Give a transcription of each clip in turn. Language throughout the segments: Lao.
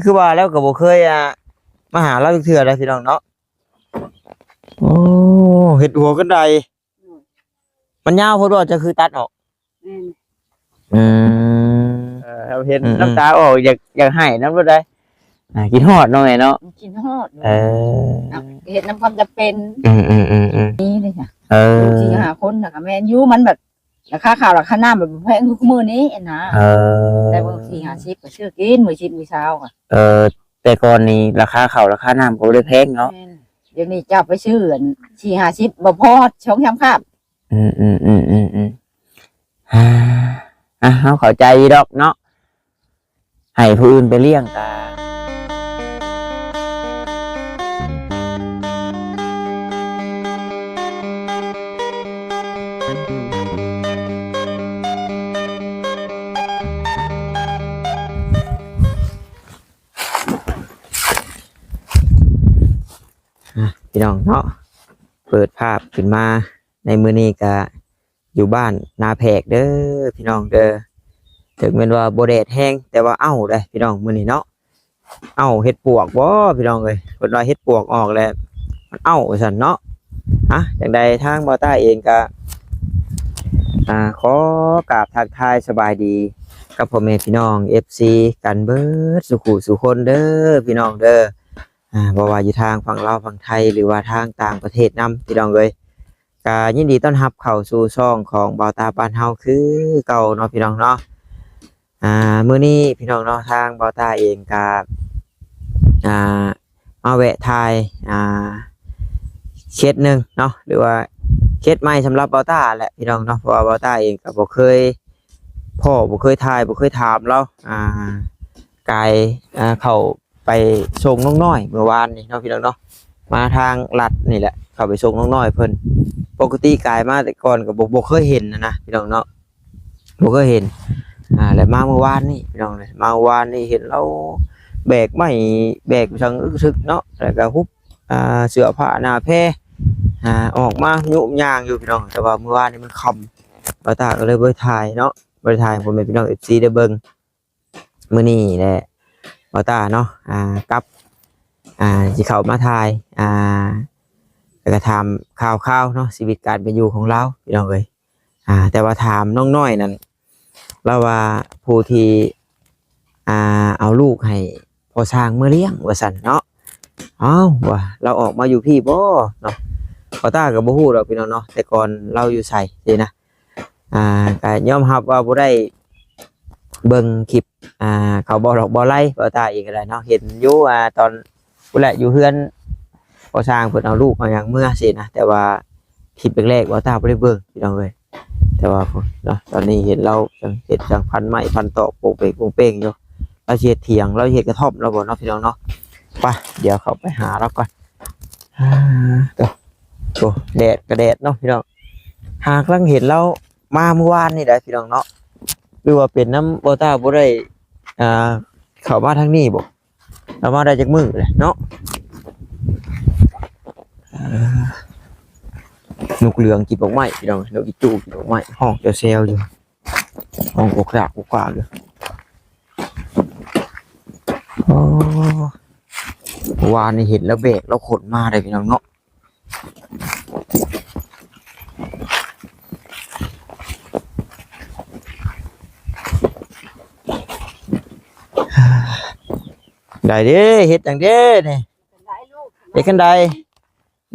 ຄືວ່າແລ້ວກໍບໍ່ເຄີຍ ອ່າ ມາຫາລາວຈັກເທື່ອເດ້ພີ່ນ້ອງເນາະ. ໂອ້ ເຮັດຫົວກັນໄດ ມັນຍາວໂພດບໍ່ ຈະຄືຕັດອອກ? ແມ່ນ ອືມ ເອີ ເຮົາເຫັນ ອືມໆ ນ້ຳຕາອອກ ຢາກ ຢາກໄຫ້ນຳໂລດໃດ໋. ອ່າ ຄິດຮອດເນາະແມ່ເນາະ ຄິດຮອດ. ເອີ ເຮັດນຳຄວາມຈຳເປັນ. ອືມໆໆໆ ນີ້ເດ້ ເອີ ສີ່ຫ້າຄົນນະ ກໍແມ່ນຢູ່ ມັນແບບ ລາຄາເຂົ້າລາຄານ້ຳແບບແພງຄືມື້ນີ້ນະ. ເອີ ແຕ່ມື້ສີ່ຫ້າສິບກໍຊື້ກິນ ມື້ສິບມື້ຊາວກໍ ເອີ ແຕ່ກ່ອນນີ້ລາຄາເຂົ້າລາຄານ້ຳກໍບໍ່ໄດ້ແພງເນາະ. ແມ່ນ ດຽວນີ້ເຈົ້າໄປຊື້ອັນສີ່ຫ້າສິບ ບໍ່ພໍສອງສາມຄາບ. ອືມໆໆໆໆ ອ່າ ເຮົາເຂົ້າໃຈຢູ່ດອກເນາະ ໃຫ້ຜູ້ອື່ນໄປລ້ຽງກະ ອ່ະ ພີ່ນ້ອງເນາະ ເປີດພາບຂຶ້ນມາໃນມື້ນີ້ກະຢູ່ບ້ານນາແພກເດີພີ່ນ້ອງເດີ. ເຖິງແມ່ນວ່າບໍ່ແດດແຮງ ແຕ່ວ່າເອົ້າເດ້ພີ່ນ້ອງມື້ນີ້ເນາະ. ເອົ້າເຫັດປວກບໍ່ພີ່ນ້ອງເອີຍ ເພິ່ນວ່າເຫັດປວກອອກແລ້ວມັນເອົ້າວ່າຊັ້ນເນາະ. ອ່ະ ຈັ່ງໃດທາງບ່າວຕ້າເອງກະ ອ່າ ຂໍກາບທັກທາຍສະບາຍດີກັບພໍ່ແມ່ພີ່ນ້ອງເອັຟຊີກັນເບິດສູ່ຜູ້ສູ່ຄົນເດີພີ່ນ້ອງເດີ. ອ່າ ບໍ່ວ່າຢູ່ທາງຝັ່ງລາວຝັ່ງໄທ ຫຼືວ່າທາງຕ່າງປະເທດນຳ ພີ່ນ້ອງເອີຍ ກະຍິນດີຕ້ອນຮັບເຂົ້າສູ່ຊ່ອງຂອງບ່າວຕາບ້ານເຮົາຄືເກົ່າເນາະ ພີ່ນ້ອງເນາະ. ອ່າ ມື້ນີ້ພີ່ນ້ອງເນາະ ທາງບ່າວຕາເອງກະ ອ່າ ມາແວະຖ່າຍ ອ່າ ເຄສໜຶ່ງເນາະ ຫຼືວ່າເຄສໃໝ່ສຳລັບບ່າວຕາແຫຼະ ພີ່ນ້ອງເນາະ. ເພາະວ່າບ່າວຕາເອງກະບໍ່ເຄີຍພໍ້ ບໍ່ເຄີຍຖ່າຍ ບໍ່ເຄີຍຖາມລາວ ອ່າ ກາຍ ອ່າ ເຂົ້າ ໄປສົ່ງນ້ອງນ້ອຍມື້ວານນີ້ເນາະ ພີ່ນ້ອງເນາະ. ມາທາງລັດນີ້ແຫຼະ ເຂົ້າໄປສົ່ງນ້ອງນ້ອຍເພິ່ນ. ປົກກະຕິກາຍມາແຕ່ກ່ອນກໍບໍ່ ບໍ່ເຄີຍເຫັນນະ ພີ່ນ້ອງເນາະ ບໍ່ເຄີຍເຫັນ. ອ່າ ແລ້ວມາມື້ວານນີ້ ພີ່ນ້ອງເອີຍ ມາມື້ວານນີ້ເຫັນລາວແບກໄມ້ ແບກສັງອຶກຊຶກເນາະ ແລ້ວກໍຫຸບ ອ່າ ເສື້ອຜ້າໜ້າແພ ອ່າ ອອກມາຍຸບຍ່າງຢູ່ ພີ່ນ້ອງ. ແຕ່ວ່າມື້ວານນີ້ມັນຄ່ຳ ບ່າວຕາກໍເລີຍບໍ່ໄດ້ຖ່າຍເນາະ ບໍ່ໄດ້ຖ່າຍໃຫ້ພໍ່ແມ່ພີ່ນ້ອງເອັຟຊີໄດ້ເບິ່ງ. ມື້ນີ້ແຫຼະ ບ່າວຕາເນາະ ອ່າ ກັບ ອ່າ ຊິເຂົ້າມາຖ່າຍ ອ່າ ແລ້ວກໍຖາມຂ່າວໆເນາະ ຊີວິດການເປັນຢູ່ຂອງລາວ ພີ່ນ້ອງເອີຍ. ອ່າ ແຕ່ວ່າຖາມນ້ອງນ້ອຍນັ້ນ ລາວວ່າຜູ້ທີ່ ອ່າ ເອົາລູກໃຫ້ພໍ່ຊ່າງເມືອລ້ຽງວ່າຊັ້ນເນາະ. ເອົ້າ ວ່າລາວອອກມາຢູ່ພີ້ບໍ່ເນາະ ບ່າວຕາກໍບໍ່ຮູ້ດອກ ພີ່ນ້ອງເນາະ ແຕ່ກ່ອນລາວຢູ່ໃສຊີ້ນະ. ອ່າ ກໍຍອມຮັບວ່າບໍ່ໄດ້ເບິ່ງຄລິບ ອ່າ ເຂົາເວົ້າຫຼອກເວົ້າໄຫຼ ບ່າວຕາເອງກໍໄດ້ເນາະ ເຫັນຢູ່ ອ່າ ຕອນພຸ້ນແຫຼະ ຢູ່ເຮືອນພໍ່ຊ່າງເພິ່ນເອົາລູກເອົາຫຍັງເມືອຊີ້ນະ. ແຕ່ວ່າຄລິບແລກໆ ບ່າວຕາບໍ່ໄດ້ເບິ່ງ ພີ່ນ້ອງເອີຍ. ແຕ່ວ່າເນາະ ຕອນນີ້ເຫັນລາວເຮັດຈັ່ງພັນໄມ້ພັນຕອກໂປ່ງເປັງໂປ່ງເປັງຢູ່ ລາວຊິເຮັດຖຽງ ລາວຊິເຮັດກະທ່ອມລາວບໍ່ເນາະ ພີ່ນ້ອງເນາະ. ໄປ ດຽວເຂົ້າໄປຫາລາວກ່ອນ. ອ່າ ໂຕ ໂຕ ແດດກໍແດດເນາະ ພີ່ນ້ອງ. ຫາກລັງເຫັນລາວມາມື້ວານນີ້ໄດ໋ ພີ່ນ້ອງເນາະ ຫຼືວ່າເປັນນຳບ່າວຕາບໍ່ໄດ້ ອ່າ ເຂົ້າມາທາງນີ້ບໍ ລາວມາໄດ້ຈັກມື້ແຫຼະເນາະ. ເອີ ນົກເຫຼືອງກິນໝາກໄມ້ ພີ່ນ້ອງ ນົກອີຈູ້ກິນໝາກໄມ້ ຮ້ອງແຊວໆຢູ່ ຮ້ອງກົກກາກກົກກາກຢູ່. ໂອ້ ວານນີ້ເຫັນລາວແບກລາວຂົນມາໄດ໋ ພີ່ນ້ອງເນາະ. ໄດ້ເດ້ ເຮັດຫຍັງເດ້ນີ້ ເຮັດຈັ່ງໃດ?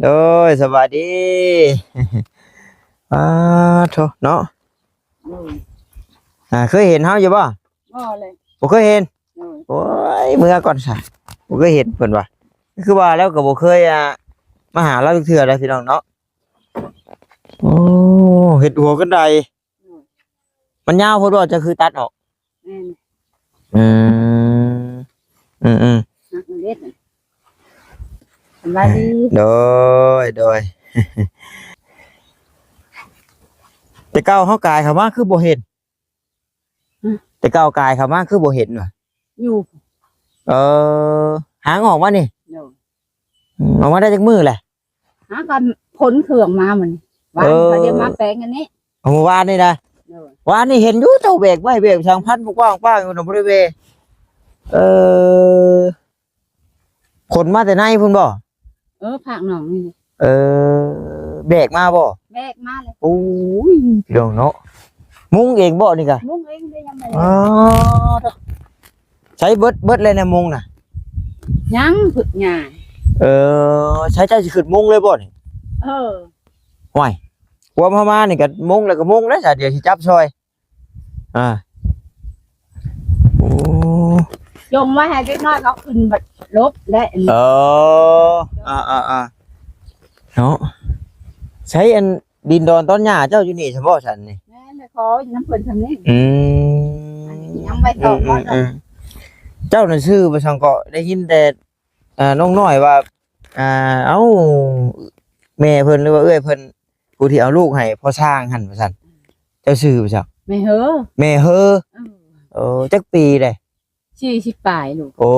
ໂດຍ ສະບາຍດີ. ປາໂທ້ເນາະ ໂດຍ ອ່າ ເຄີຍເຫັນເຮົາຢູ່ບໍ່? ບໍ່ເລີຍ ບໍ່ເຄີຍເຫັນ. ໂດຍ ໂອ້ຍ ເມືອກ່ອນຊະ ບໍ່ເຄີຍເຫັນເພິ່ນວ່າ. ຄືວ່າແລ້ວກໍບໍ່ເຄີຍ ອ່າ ມາຫາລາວຈັກເທື່ອໃດ໋ ພີ່ນ້ອງເນາະ. ໂອ້ ເຮັດຫົວກັນໄດ ໂດຍ ມັນຍາວໂພດບໍ່ ຈະຄືຕັດອອກ? ແມ່ນ ອືມ ອືມໆ ສະບາຍດີ ໂດຍ ໂດຍ. ແຕ່ເກົ່າເຮົາກາຍເຂົ້າມາຄືບໍ່ເຫັນ? ອືມ ແຕ່ເກົ່າກາຍເຂົ້າມາຄືບໍ່ເຫັນຫວາ? ຢູ່ ເອີ ຫາງອອກມານີ້? ໂດຍ ອືມ ອອກມາໄດ້ຈັກມື້ແຫຼະ? ຫາກັນຂົນເຄື່ອງມາມື້ນີ້ ວານ ເອີ ເຂົາຈະມາແປງອັນນີ້ ເອົາ ມື້ວານນີ້ນະ? ໂດຍ ວານນີ້ເຫັນຢູ່ເຈົ້າແບກໄມ້ແບກສັງພັນປກວ້າງປາງຢູ່ນະ ບໍ່ໄດ້ແວ່. ເອີ ຂົນມາແຕ່ໃນພຸ້ນບໍ່? ເອີ ພາກໜອງນີ້. ເອີ ແບກມາບໍ່? ແບກມາເລີຍ. ໂອ້ຍ ພີ່ນ້ອງເນາະ ມຸງເອງບໍ່ນີ້ກະ? ມຸງເອງເດ້ ຍັງບໍ່. ອໍ ໃຊ້ເບິດ ເບິດແລ້ວນະມຸງນະ? ຍັງ ຝຶກຫຍ້າ. ເອີ ໃຊ້ເຈົ້າຊິຂຶ້ນມຸງເລີຍບໍ່ນີ້? ເອີ ຫ້ວຍ ຄວາມເຮົາມານີ້ກະມຸງແລ້ວກະມຸງແລ້ວຊະ ດຽວຊິຈັບຊ່ອຍ. ອ່າ ໂອ້ ຈົ່ງໄວ້ໃຫ້ເດັກນ້ອຍເຂົາຂຶ້ນບັດຫຼົບແຫຼະ. ເອີ ອ່າໆໆ ເນາະ ໃຊ້ອັນ ດິນດອນຕອນຫຍ້າເຈົ້າຢູ່ນີ້ຊະບໍ່ຊັ້ນນີ້? ແມ່ນແຫຼະ ຂໍນຳເພິ່ນຊ່ຳນີ້. ອືມ ຍັງໄວ້ຕໍ່ບໍ່? ອືມ ເຈົ້ານັ້ນຊື່ວ່າສັງເກາະ ໄດ້ຍິນແຕ່ ອ່າ ນ້ອງນ້ອຍວ່າ ອ່າ ເອົ້າ ແມ່ເພິ່ນ ຫຼືວ່າເອື້ອຍເພິ່ນ ຜູ້ທີ່ເອົາລູກໃຫ້ພໍ່ຊ່າງຫັ້ນວ່າຊັ້ນ. ເຈົ້າຊື່ວ່າຊັ້ນ? ແມ່ເຮີ. ແມ່ເຮີ. ເອີ ເອີ ຈັກປີເດ້? ສີ່ສິບປາຍລູກ. ໂອ້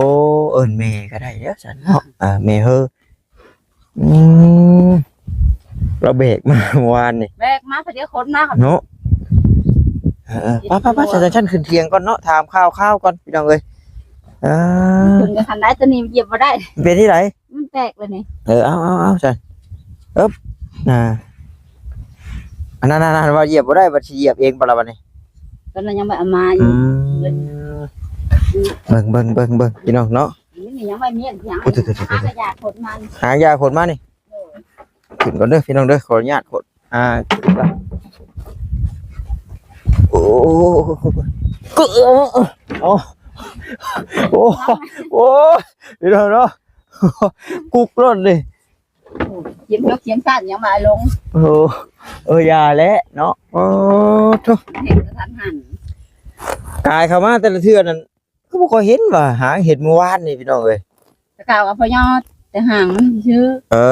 ເອີ້ນແມ່ກໍໄດ້ແລ້ວຊັ້ນເນາະ. ອ່າ ແມ່ເຮີ. ອືມ ລາວແບກມາເມື່ອວານນີ້ ແບກມາ ພະດຽວຂົນມາເນາະ. ເອີໆ ໄປໆໆ ຊັ້ນ ຊັ້ນຂຶ້ນຖຽງກ່ອນເນາະ ຖາມຂ່າວຄາວກ່ອນ ພີ່ນ້ອງເອີຍ. ອ່າ ຂຶ້ນກໍຄັນໄດ້ ຕົວນີ້ຢຽບບໍ່ໄດ້. ເປັນທີ່ໃດ? ມັນແຕກແລ້ວນີ້. ເອີ ເອົາໆໆ ຊັ້ນ ເອີບ ອ່າ ອັນນັ້ນໆໆ ວ່າຢຽບບໍ່ໄດ້ ບັດຊິຢຽບເອງບໍ່ລະບັດນີ້? ຕອນນັ້ນຍັງບໍ່ເອົາມາຢູ່. ອືມ ເບິ່ງໆໆໆ ພີ່ນ້ອງເນາະ. ນີ້ຍັງບໍ່ມີຫຍັງ. ໂອ້ ໂອ້ ໂອ້ ຫາຢາຂົນມານີ້ ຫາຢາຂົນມານີ້. ໂດຍ ຂຶ້ນກ່ອນເດີພີ່ນ້ອງເດີ ຂໍອະນຸຍາດຂົນ. ອ່າ ຂຶ້ນກ່ອນ. ໂອ້ ໂອ້ ໂອ້ ພີ່ນ້ອງເນາະ ກຸກລົດນີ້. ໂອ້ ຂຽນຈົກຂຽນສັ້ນຍັງມາລົງ. ໂອ້ ເອີ ຢ່າແຫຼະເນາະ. ໂອ້ ໂທ້ ເຫັນກະທັນຫັນ ກາຍເຂົ້າມາແຕ່ລະເທື່ອນັ້ນ ຄືບໍ່ຄ່ອຍເຫັນວ່າ ຫາເຫັນມື້ວານນີ້ພີ່ນ້ອງເອີຍ. ແຕ່ເກົ່າກໍພະຍອດ ແຕ່ຫາງມັນຊື່. ເອີ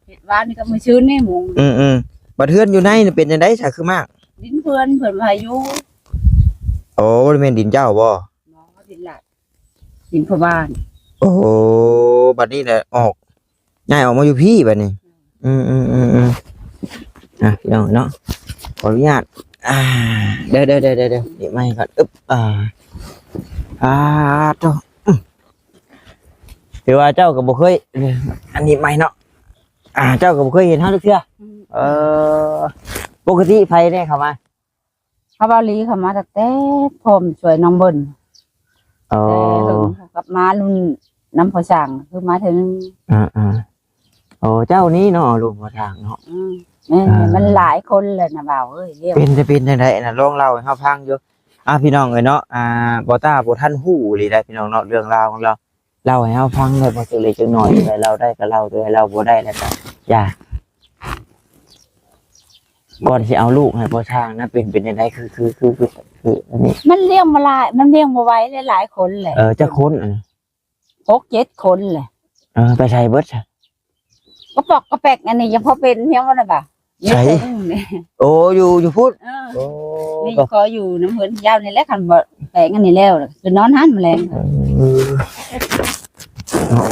ເຮັດວານນີ້ກັບມື້ຊືນນີ້ມຸງ. ອືມໆ ບັດເຮືອນຢູ່ໃນນີ້ເປັນຈັ່ງໃດຊະ ຄືມາກ? ດິນເພື່ອນ ເພິ່ນບໍ່ໃຫ້ຢູ່. ໂອ້ ບໍ່ແມ່ນດິນເຈົ້າບໍ່? ບໍ່ ດິນລາດ ດິນພໍ່ບ້ານ. ໂອ້ ບັດນີ້ແຫຼະອອກ ຍ້າຍອອກມາຢູ່ພີ້ບັດນີ້. ອືມໆໆໆ ອ່ະ ພີ່ນ້ອງເນາະ ຂໍອະນຸຍາດ ອ່າ ເດີໆໆໆ ນີ້ໃໝ່ກ່ອນ. ອຶບ ອ່າ ອ່າ ໂທ້ ອືມ ຖືວ່າເຈົ້າກໍບໍ່ເຄີຍ ອັນນີ້ໃໝ່ເນາະ ອ່າ ເຈົ້າກໍບໍ່ເຄີຍເຫັນເຮົາຈັກເທື່ອ. ອືມ ເອີ ປົກກະຕິໃຜແດ່ເຂົ້າມາ? ເຂົາເວົ້າຫຼີເຂົ້າມາຕັ້ງແຕ່ພ້ອມຊ່ວຍນ້ອງເບິ່ນ. ອໍ ແຕ່ເຖິງກັບມາລຸ້ນນຳພໍ່ຊ່າງ ຄືມາເທື່ອໜຶ່ງ. ອ່າໆ ໂອ້ ເຈົ້ານີ້ເນາະ ລຸ້ນພໍ່ຊ່າງເນາະ. ອືມ ແມ່ນ ອ່າ ມັນຫຼາຍຄົນແລ້ວນະບ່າວເອີຍ. ເປັນ ເປັນຈັ່ງໃດນະ ລອງເລົ່າໃຫ້ເຮົາຟັງຢູ່. ອ່າ ພີ່ນ້ອງເອີຍເນາະ ອ່າ ບໍ່ຕ້າບໍ່ທັນຮູ້ອີ່ຫຼີໄດ໋ ພີ່ນ້ອງເນາະ ເລື່ອງລາວຂອງລາວ. ເລົ່າໃຫ້ເຮົາຟັງໄດ້ບໍ່ ຈັກເລັກຈັກນ້ອຍ ໃດເລົ່າໄດ້ກໍເລົ່າ ໃດເລົ່າບໍ່ໄດ້ແລ້ວກໍຢ່າ. ກ່ອນຊິເອົາລູກໃຫ້ພໍ່ຊ່າງນະ ເປັນ ເປັນຈັ່ງໃດ? ຄື ຄື ຄື ຄື ຄືອັນນີ້ ມັນລ້ຽງບໍ່ຫຼາຍ ມັນລ້ຽງບໍ່ໄຫວ ຫຼາຍໆຄົນແຫຼະ. ເອີ ຈັກຄົນອັນນັ້ນ? ຫົກເຈັດຄົນແຫຼະ. ເອີ ໄປໃສເບິດຊະ? ກະປອກກະແປກອັນນີ້ຍັງພໍເປັນ ຍັງບໍ່ໄດ້ບາດ. ໃສ? ໂອ້ ຢູ່ ຢູ່ພຸ້ນ. ເອີ ໂອ້ ນີ້ກໍຢູ່ນຳເຮືອນເຈົ້ານີ້ແຫຼະ ຄັນບໍ່ແປງອັນນີ້ແລ້ວ ຄືນອນຫັ້ນມື້ແລງ. ເອີ ເນາະ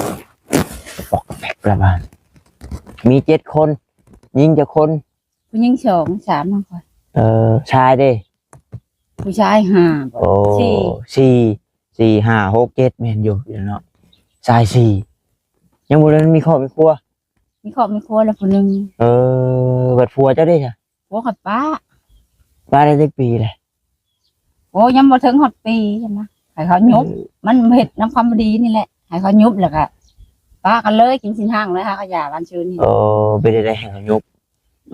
ປອກແປກລະບາດ. ມີເຈັດຄົນ ຍິງຈັກຄົນ? ຜູ້ຍິງສອງ ສາມ ຂອງຂ້ອຍ. ເອີ ຊາຍເດ? ຜູ້ຊາຍຫ້າ. ໂອ້ ສີ່ ສີ່ ສີ່ ຫ້າ ຫົກ ເຈັດ ແມ່ນຢູ່ເນາະ ຊາຍສີ່. ຍັງບໍ່ທັນມີຄອບມີຄົວ? ມີຄອບມີຄົວແລ້ວຜູ້ໜຶ່ງ. ເອີ ບັດຜົວເຈົ້າເດຊະ? ຜົວຂ້ອຍປະ. ປະໄດ້ຈັກປີແລ້ວ? ໂອ້ ຍັງບໍ່ເຖິງຮອດປີນະ ໃຫ້ເຂົາຍຸບ. ເອີ ມັນເຮັດນຳຄວາມບໍ່ດີນີ້ແຫຼະ ໃຫ້ເຂົາຍຸບແລ້ວກະປະກັນເລີຍ ກິນຊີ້ນຮ້າງເລີຍ ຫາກະຢາບ້ານຊື່ນີ້. ໂອ້ ເປັນໄດ້ໃດໃຫ້ເຂົາຍຸບ?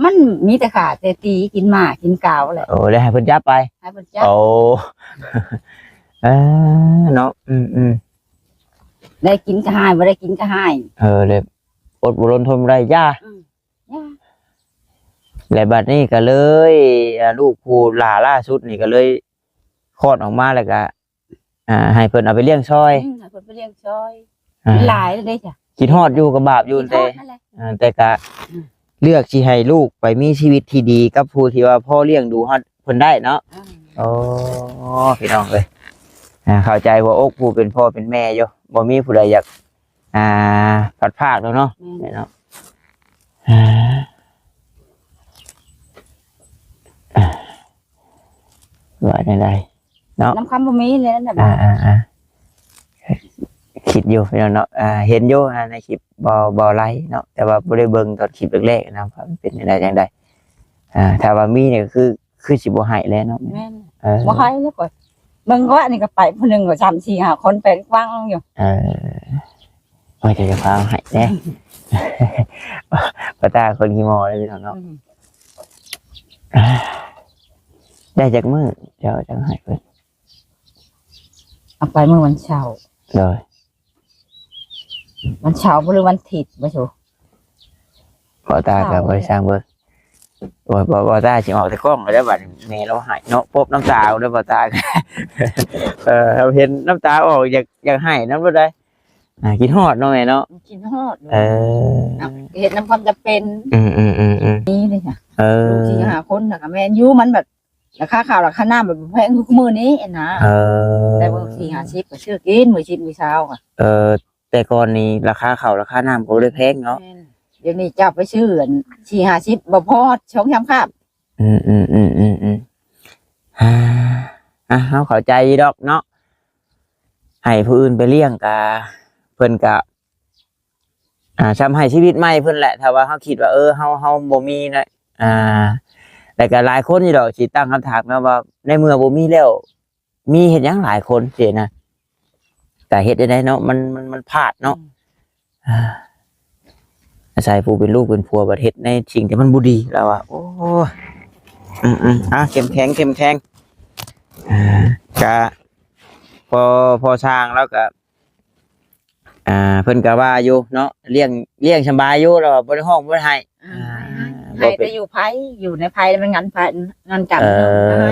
ມັນມີແຕ່ຂ້າແຕ່ຕີ ກິນໝາກິນກາວແຫຼະ. ໂອ້ ແລ້ວໃຫ້ເພິ່ນຈັບໄປ? ໃຫ້ເພິ່ນຈັບ. ໂອ້ ເອີ ເນາະ ອືມໆ ໄດ້ກິນກະຮ້າຍ ບໍ່ໄດ້ກິນກະຮ້າຍ. ເອີ ແລ້ວອົດບໍ່ລົນທົນບໍ່ໄດ້ ຢ່າ. ອືມ ແລະບັດນີ້ກໍເລີຍ ອ່າ ລູກຜູ້ຫຼ້າ ຫຼ້າສຸດນີ້ກໍເລີຍຄອດອອກມາ ແລ້ວກໍ ອ່າ ໃຫ້ເພິ່ນເອົາໄປລ້ຽງຊ່ອຍ. ອືມ ໃຫ້ເພິ່ນໄປລ້ຽງຊ່ອຍ. ອ່າ ມັນຫຼາຍແລ້ວເດ້ຈ້ະ. ຄິດຮອດຢູ່ກໍບາບຢູ່ ແຕ່ ອ່າ ແຕ່ກໍ ອືມ ເລືອກຊິໃຫ້ລູກໄປມີຊີວິດທີ່ດີກັບຜູ້ທີ່ວ່າພໍລ້ຽງດູຮອດເພິ່ນໄດ້ເນາະ. ອ່າ ໂອ້ ພີ່ນ້ອງເອີຍ ອ່າ ເຂົ້າໃຈຫົວອົກຜູ້ເປັນພໍ່ເປັນແມ່ຢູ່ ບໍ່ມີຜູ້ໃດຢາກ ອ່າ ພັດພາກແລ້ວເນາະ. ແມ່ນ ແມ່ນເນາະ. ອ່າ ອ່າ ວ່າແນວໃດເນາະ? ນຳຄຳບໍ່ມີແລ້ວນະ. ອ່າ ອ່າ ອ່າ ຄິດ ຢູ່ພີ່ນ້ອງເນາະ ອ່າ ເຫັນຢູ່ ອ່າ ໃນຄລິບບໍ່ ບໍ່ໄລເນາະ ແຕ່ວ່າບໍ່ໄດ້ເບິ່ງຕອນຄລິບແລກໆນະ ວ່າມັນເປັນຈັ່ງໃດຈັ່ງໃດ. ອ່າ ຖ້າວ່າມີນີ້ກໍຄື ຄືຊິບໍ່ໃຫ້ແລ້ວເນາະ. ແມ່ນ ເອີ ບໍ່ໃຫ້ແລ້ວ ຂ້ອຍເບິ່ງວ່າອັນນີ້ກໍໄປຜູ້ໜຶ່ງກໍສາມສີ່ຫ້າຄົນ ໄປກວ້າງຢູ່. ເອີ ໂອ້ຍ ຈະພາໃຫ້ແດ່ ປາຕາຄົນຂີ້ມໍເລີຍພີ່ນ້ອງເນາະ. ອືມ ໄດ້ຈັກມື້ເຈົ້າຈັ່ງໃຫ້ເພິ່ນ? ເອົາໄປມື້ວັນເສົາ. ໂດຍ ວັນເສົາບໍ່ ຫຼື ວັນທິດບໍ່ຊູ? ບໍ່ຕາກໍບໍ່ໄດ້ຊ່າງເບິ່ງ. ໂອ້ຍ ບໍ່ ບໍ່ຕາຊິອອກແຕ່ກ້ອງແລ້ວບັດນີ້ ແມ່ລາວໃຫ້ເນາະ ປົບນ້ຳຕາເອົາເດີບໍ່ຕາ. ເອີ ເຮົາເຫັນນ້ຳຕາອອກ ຢາກ ຢາກໃຫ້ນຳໂລດໃດ໋. ອ່າ ຄິດຮອດເນາະແມ່ເນາະ. ຄິດຮອດ. ເອີ ເຮັດນຳຄວາມຈຳເປັນ. ອືມໆໆໆ ນີ້ເດ້. ເອີ ລູກສີ່ຫ້າຄົນນະ ກໍແມ່ນຢູ່ ມັນແບບ ລາຄາເຂົ້າລາຄານ້ຳມັນບໍ່ແພງຄືມື້ນີ້ນະ. ເອີ ແຕ່ມື້ສີ່ຫ້າສິບກໍຊື້ກິນ ມື້ສິບມື້ຊາວກໍ ເອີ ແຕ່ກ່ອນນີ້ລາຄາເຂົ້າລາຄານ້ຳກໍບໍ່ໄດ້ແພງເນາະ. ແມ່ນ ດຽວນີ້ເຈົ້າໄປຊື້ອັນສີ່ຫ້າສິບບໍ່ພໍສອງສາມຄາບ. ອືມໆໆໆໆ ອ່າ ອ່າ ເຮົາເຂົ້າໃຈຢູ່ດອກເນາະ ໃຫ້ຜູ້ອື່ນໄປລ້ຽງກະ ເພິ່ນກະ ອ່າ ຊ່ຳໃຫ້ຊີວິດໃໝ່ເພິ່ນແຫຼະ ຖ້າວ່າເຮົາຄິດວ່າ ເອີ ເຮົາ ເຮົາບໍ່ມີນະ ອ່າ ແລ້ວກໍຫຼາຍຄົນຢູ່ດອກທີ່ຕັ້ງຄຳຖາມນະວ່າ ໃນເມື່ອບໍ່ມີແລ້ວ ມີເຮັດຫຍັງຫຼາຍຄົນຊີ້ນະ ກໍເຮັດໄດ້ເນາະ ມັນ ມັນ ມັນພາດເນາະ. ອືມ ອາ ອາໄສຜູ້ເປັນລູກເປັນຜົວບັດເຮັດໃນສິ່ງທີ່ມັນບໍ່ດີ ລາວວ່າ ໂອ້ຍ ອືມໆ ອ່າ ເຂັ້ມແຂງ ເຂັ້ມແຂງ ອ່າ ກະ ພໍ ພໍຊ່າງລາວກະ ອ່າ ເພິ່ນກໍວ່າຢູ່ເນາະ ລ້ຽງ ລ້ຽງສະບາຍຢູ່ ແລ້ວບໍ່ໄດ້ຮ້ອງບໍ່ໄດ້ໄຫ້. ອ່າ ອ່າ ໄຫ້ແຕ່ຢູ່ໄພ ຢູ່ໃນໄພແລ້ວມັນງານໄພ ງານກຳ. ເອີ ເນາະ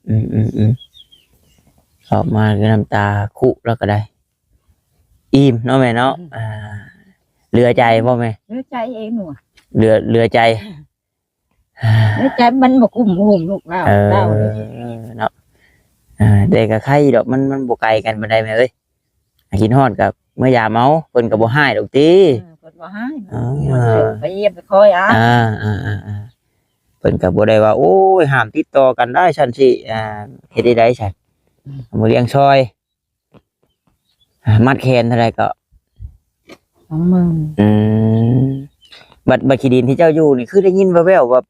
ອືມໆໆ ອອກມາຄືນ້ຳຕາຄຸແລ້ວກໍໄດ້ ອີ່ມເນາະແມ່ເນາະ. ອືມ ອ່າ ເຫຼືອໃຈບໍ່ແມ່? ເຫຼືອໃຈເອງໜູ ເຫຼືອ ເຫຼືອໃຈ. ໃນໃຈມັນບໍ່ກຸ້ມໂຮມລູກລາວ ເອີ ລາວນີ້ເນາະ. ເອີ ແຕ່ກໍໄຄດອກ ມັນ ມັນບໍ່ໄກກັນປານໃດແມ່ເອີຍ ຄິດຮອດກໍເມືອຢາມເອົາ ເພິ່ນກໍບໍ່ຮ້າຍດອກຕິ. ເອີ ເພິ່ນບໍ່ຮ້າຍ ເອີ ໄປຢ້ຽມໄປຄອຍເອົາ. ອ່າ ເພິ່ນກໍບໍ່ໄດ້ວ່າ ໂອ້ຍ ຫ້າມຕິດຕໍ່ກັນໄດ້ຊັ້ນຊິ ອ່າ ເຮັດໄດ້ໃດຊັ້ນ ອືມ ມາລ້ຽງຊ່ອຍ. ອ່າ ມັດແຂນເທົ່າໃດກໍ? ສອງໝື່ນ. ອືມ ບັດ ບັດຂີ້ດິນທີ່ເຈົ້າຢູ່ນີ້ ຄືໄດ້ຍິນແວ່ວໆວ່າ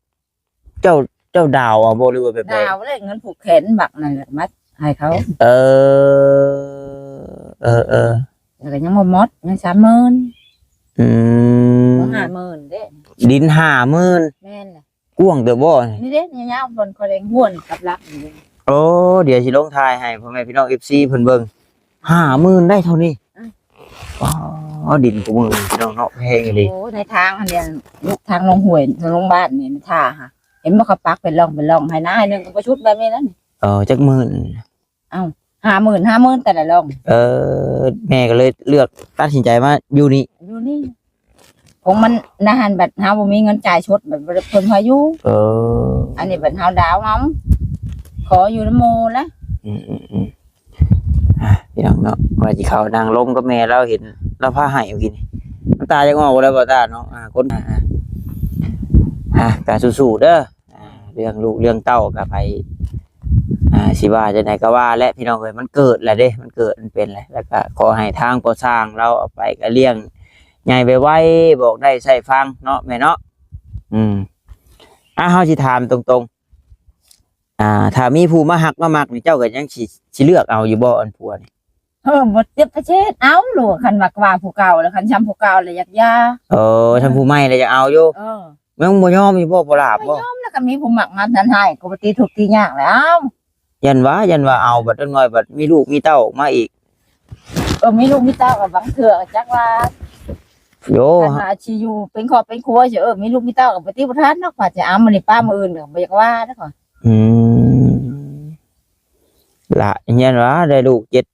ເຈົ້າ ເຈົ້າດາວເອົາບໍ່ ຫຼືວ່າແບບໃດ? ດາວແລ້ວ ເງິນຜູກແຂນບັກນັ້ນແຫຼະ ມາໃຫ້ເຂົາ. ເອີ ເອີໆ ແລ້ວກໍຍັງບໍ່ໝົດ ຍັງສາມໝື່ນ. ອືມ ຍັງຫ້າໝື່ນເດ້ ດິນຫ້າໝື່ນ. ແມ່ນແຫຼະ. ກວ້າງເຕີບບໍ່? ນີ້ເດ້ ຍາວໆ ບ່ອນຂ້ອຍແດງຫ້ວນກັບຫຼັກນີ້ເດ້. ໂອ້ ດຽວຊິລົງຖ່າຍໃຫ້ພໍ່ແມ່ພີ່ນ້ອງເອັຟຊີເພິ່ນເບິ່ງ. ຫ້າໝື່ນໄດ້ເທົ່ານີ້. ອືມ ອໍ ດິນກູມື້ນີ້ພີ່ນ້ອງເນາະ ແພງອີ່ຫຼີ. ໂອ້ ໃນທາງຫັ້ນເດ ລູກທາງລົງຫ້ວຍ ລົງບ້ານນີ້ ທ່າຫາ ເຫັນບໍ່ ເຂົາປັກເປັນຮ່ອງເປັນຮ່ອງ ໄຮ່ນາໄຮ່ໜຶ່ງກໍບໍ່ຊຸດແບບນີ້ແລ້ວນີ້. ເອີ ຈັກໝື່ນ? ເອົ້າ ຫ້າໝື່ນ ຫ້າໝື່ນແຕ່ລະຮ່ອງ. ເອີ ແມ່ກໍເລີຍເລືອກຕັດສິນໃຈມາຢູ່ນີ້ ຢູ່ນີ້. ຂອງມັນນະຫັ້ນ ບັດເຮົາບໍ່ມີເງິນຈ່າຍສົດ ບັດບໍ່ໄດ້ເພິ່ນພາຢູ່. ເອີ ອັນນີ້ບັດເຮົາດາວເອົາ ຂໍຢູ່ນຳໝູ່ລະ. ອືມໆໆ ອ່າ ພີ່ນ້ອງເນາະ ວ່າຊິເຂົ້ານັ່ງລົມກັບແມ່ລາວ ເຫັນລາວພາໄຫ້ເມື່ອກີ້ນີ້ ນ້ຳຕາຈະອອກແລ້ວບໍ່ຕາເນາະ. ອ່າ ຄົນ ອ່າ ອ່າ ກໍສູ້ໆເດີ. ອ່າ ເລື່ອງລູກເລື່ອງເຕົ້າກໍໄປ ອ່າ ຊິວ່າຈັ່ງໃດກໍວ່າແຫຼະ ພີ່ນ້ອງເອີຍ ມັນເກີດແລ້ວເດ້ ມັນເກີດມັນເປັນແລ້ວ. ແລ້ວກໍຂໍໃຫ້ທາງພໍ່ຊ່າງລາວເອົາໄປກໍລ້ຽງໃຫຍ່ໄວໆ ບອກໄດ້ໃຊ້ຟັງເນາະແມ່ເນາະ. ອືມ ອ່າ ເຮົາຊິຖາມຕົງໆ ອ່າ ຖ້າມີຜູ້ມາຮັກມາມັກນີ້ ເຈົ້າກໍຍັງຊິ ຊິເລືອກເອົາຢູ່ບໍ່ ອັນຜົວນີ້? ເອີ ບໍ່ເຈັບປະເທດ ເອົາໂລດ ຄັນວ່າ ວ່າຜູ້ເກົ່າແລ້ວ ຄັນຊ່ຳຜູ້ເກົ່າແລ້ວຢາກຢ່າ. ເອີ ຊ່ຳຜູ້ໃໝ່ແລ້ວຢາກເອົາຢູ່. ເອີ ຍັງບໍ່ຍອມຢູ່ບໍ່? ບໍ່ຫຼາບບໍ່? ບໍ່ຍອມ ແລ້ວກໍມີຜູ້ມັກງານນັ້ນໃຫ້ ກໍບໍ່ຕິທຸກຕິຍາກແລ້ວ. ຢ້ານວ່າ ຢ້ານວ່າເອົາບັດຈັກໜ້ອຍ ບັດມີລູກມີເຕົ້າອອກມາອີກ. ເອີ ມີລູກມີເຕົ້າກໍບາງເທື່ອກໍຈັກວ່າ ໂຢ ຄັນວ່າຊິຢູ່ເປັນຄອບເປັນຄົວຊິ ເອີ ມີລູກມີເຕົ້າກໍບໍ່ຕິບໍ່ທັນດອກ ວ່າຈະເອົາມື້ນີ້ປະມື້ອື່ນກໍບໍ່ຢາກວ່າເດ້. ອືມ ລະ ຢ້ານວ່າໄດ້ລູກເຈັດ